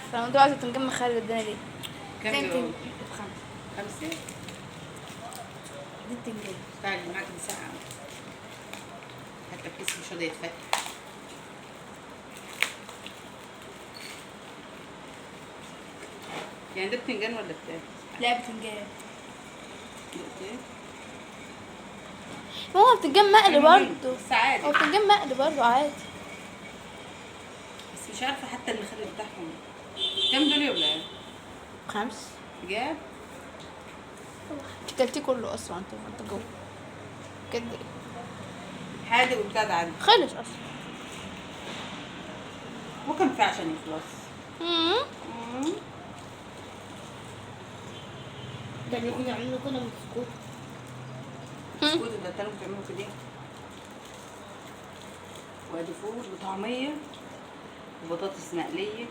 عارفه، انا كنت عايزه بتنجان مخلل الدنيا دي. كام اتنين دول؟ بخمسة. 5؟ دي بتنجان. تعالي معاك مسقعة، حتى الكيس مش راضي يتفتح. يعني ده بتنجان ولا بتاع؟ لا بتنجان. دقتين؟ ما هو بتنجان مقلي برضه. بس عادي. هو بتنجان مقلي برضه عادي. بس مش عارفة حتى المخلل بتاعهم. كام دول يا ولاد؟ 5. بجد؟ انت كلتيه كله اصلا، انت جوه كده. حادق وبتاع ده عندي. خلص اصلا. ممكن فيه عشان يخلص. ده اللي كنا عاملينه كنا بسكوت. بسكوت ده التاني بتعملوه كده. وادي فول وطعمية وبطاطس مقلية.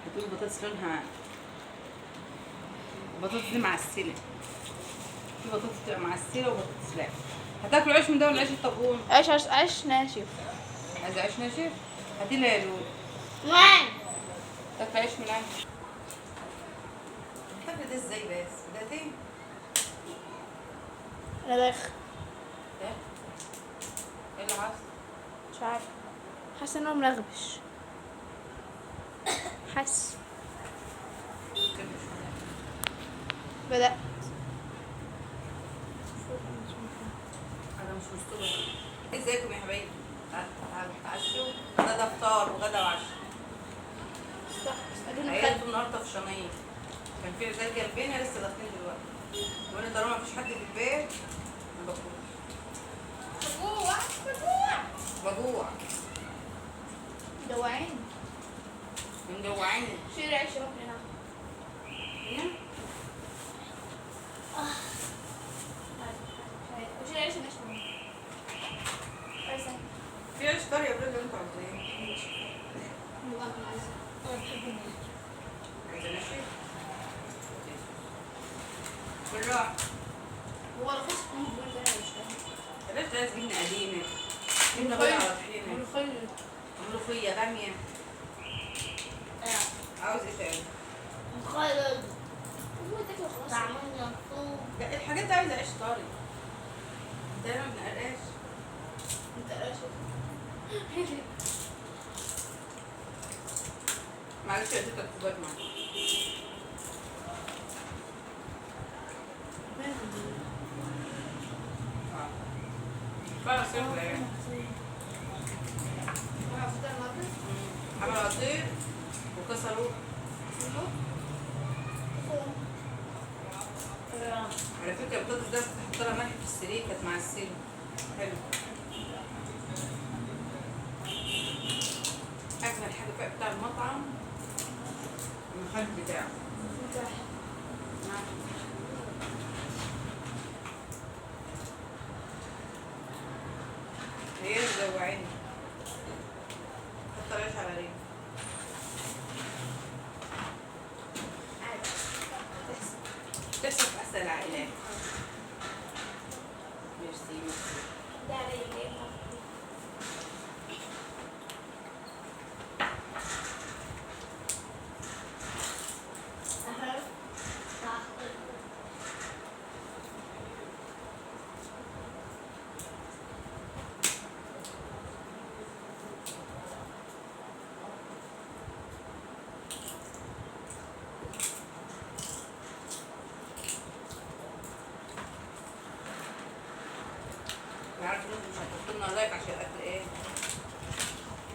هتقول بطاطس لونها، البطاطس دي معسلة. في بطاطس بتبقى معسلة وبطاطس لا. هتاكلوا عيش من ده ولا عيش الطابون؟ عيش عيش عيش ناشف. عايزة عيش ناشف؟ هاتي لها يا لولو. تاكلي عيش من عندي. تاكلي ده ازاي بس؟ ده تاني؟ انا داخل. ده؟ ايه اللي حصل؟ مش عارفة، حاسة ان هو ملغبش. حاسة بدأت. انا مش مستوعبة. ازيكم يا حبايبي؟ تعالوا تعشوا. غدا فطار وغدا وعشاء. عيلته النهارده في شنية. كان في عزال جنبنا لسه داخلين دلوقتي. وانا طالما مفيش حد في البيت ما باكلش. بجوع بجوع بجوع. مجوعين. مجوعين. شيل عيش روح هنا. هنا؟ وشيل عيش ناشف. في عيش طري يا ولاد اللي انتوا عاوزينه. عايزة ناشف؟ بالراحة. هو رخيص بيقول ده مش فاهم. بلاش عايز جبنة قديمة. جبنة بيضة على طحينة. ملوخية. ملوخية بامية. عاوز ايه تاني؟ مخلل. طعمية فول. لا الحاجات دي عايزة عيش طري. ده ما بنقرقش. ما بتقرقش. معلش يا تيتا الكوباية معاك. كفاية عصير ولا ايه؟ عمل عصير وكسروه. على فكرة البطاطس ده كنت حاطة لها ملح في السرير، كانت معسلة. حلو. أجمل حاجة بقى بتاع المطعم المخلل بتاعه. هي مجوعيني. حط العيش على رجلي. تحصل في أحسن العائلات. ميرسي ميرسي. ده عليا. عارف الناس مش هتحط لنا like عشان الاكل ايه؟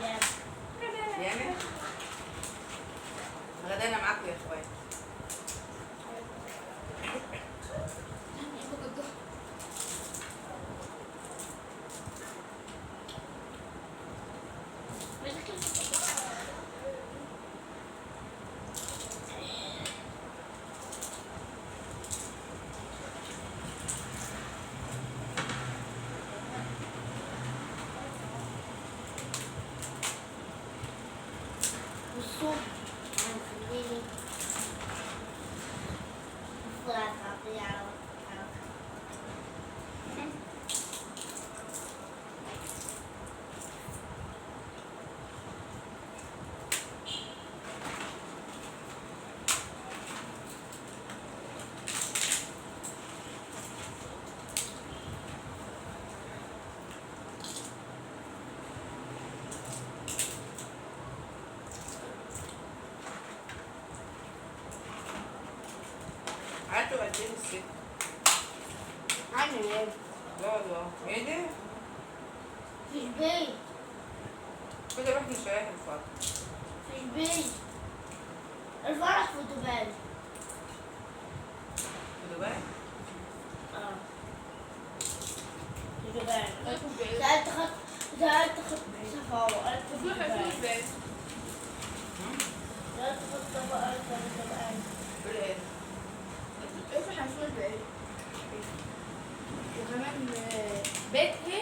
ياما ياما. غدانا معاكم يا اخوات. والصوب هنخليه المفروض على قعدتوا قد ايه في السكة؟ عني يا لا والله ايه ده؟ في البيت. كده رحنا شرايح الفرح. في البيت. الفرح في دبي. في دبي؟ اه في دبي. سألت خط سفا وقالت في دبي. سألت خط سفا وقالت في دبي. ايه؟ الفرح في دبي. وكمان بيتها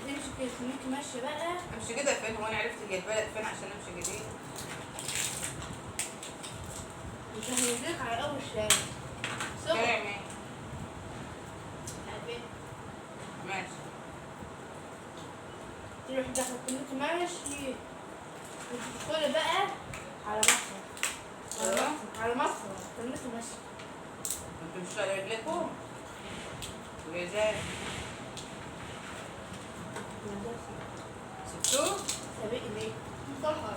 هتمشي كده خليكي ماشية بقى. امشي كده فين؟ هو انا عرفت هي البلد فين عشان امشي كده؟ مش هنزلك على اول شارع. شارع مين؟ عارفين؟ ماشي. تروح داخل خليكي ماشي وتدخلي بقى على مصر. على مصر خليكي ماشية. انتوا مش على رجلكم؟ وازاي؟ سبتوه؟ سابقني ليه؟ مصلحة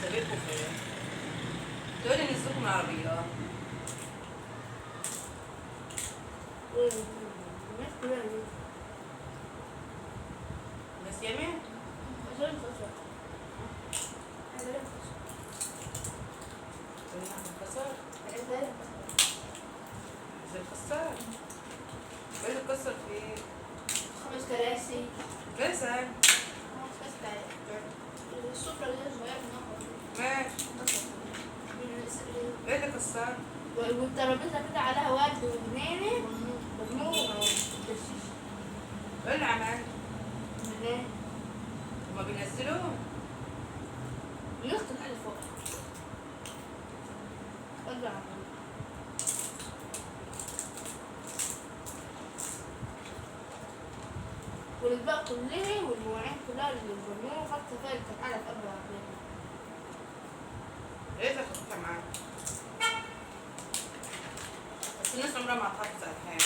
سابقكم فين؟ تقولي نزلكم العربية. الناس كلها نزلت. الناس ياما؟ عشان انفصل. انفصل؟ ازاي اتكسر؟ ايه اللي اتكسر في ايه؟ 5 كراسي. كراسي؟ 5 كراسي. السفرة اللي هي صغيرة ماشي. ايه اللي كسر؟ والترابيزة كده عليها ورد وجنينة ونور وتشيش. ايه اللي عمل؟ جنينة. هما بينزلوا؟ بنخطط اللي فوق. ارجع. والأطباق كلها والمواعين كلها اللي بالنور خدت فيها اللي كانت قاعدة في قلب العربية. ايه ده خدتها معاك؟ بس الناس عمرها ما هتحافظ على الحاجة.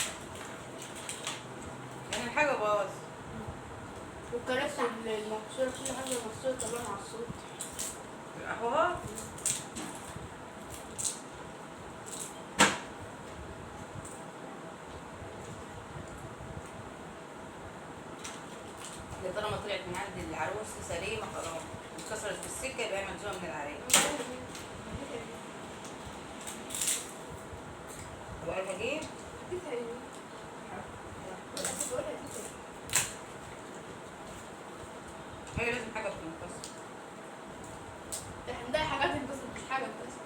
يعني الحاجة باظ. والكراسي المكسورة كل حاجة مكسورة طبعا على الصوت. القهوة؟ طالما طلعت من عند العروس سليمة خلاص، اتكسرت في السكة يبقى هي ملزومه من العريس. طب عارفه اجيب؟ هي لازم حاجة تكون مكسرة. احنا ده حاجات تنكسر مش حاجة تنكسر.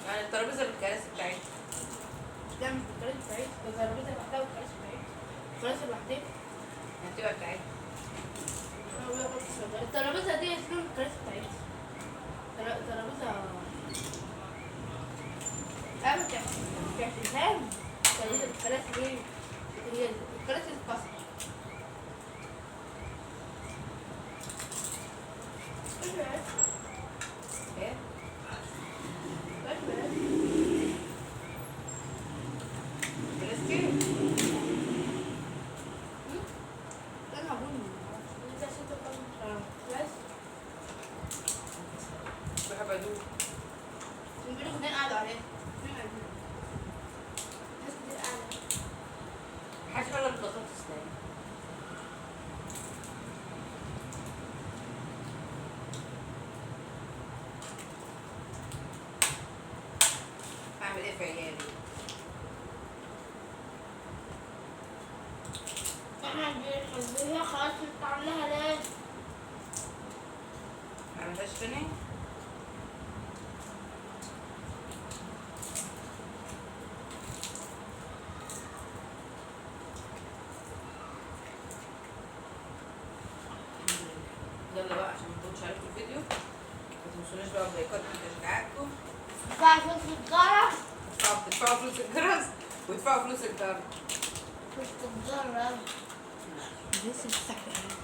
يعني الترابيزة بالكراسي بتاعتها. لا مش بالكراسي بتاعتها، ده الترابيزة لوحدها والكراسي بتاعتها. الكراسي لوحدها هتبقى بتاعتها. الترابيزة دي اسمها الكراسي بتاعتها. الترابيزة انا بتاعت الهام. الترابيزة الكراسي دي هي الكراسي اتكسرت. ايه؟ بلاستيك؟ بحب ادوق. بيقولوا اتنين قعدوا عليها. ناس كتير قاعدة. محدش قال لك البطاطس تاني. اعمل ايه في عيالي؟ احنا بنحبها خلاص بتعملها ليه؟ ما عملتهاش تاني؟ يلا بقى عشان ما اطولش عليكم الفيديو، ما تنسوناش بقى بلايكاتكم وتشجيعاتكم. ادفعوا فلوس الجرس. ادفعوا فلوس الجرس وادفعوا فلوس الجرس. فلوس الجرس. لسه بتفتح.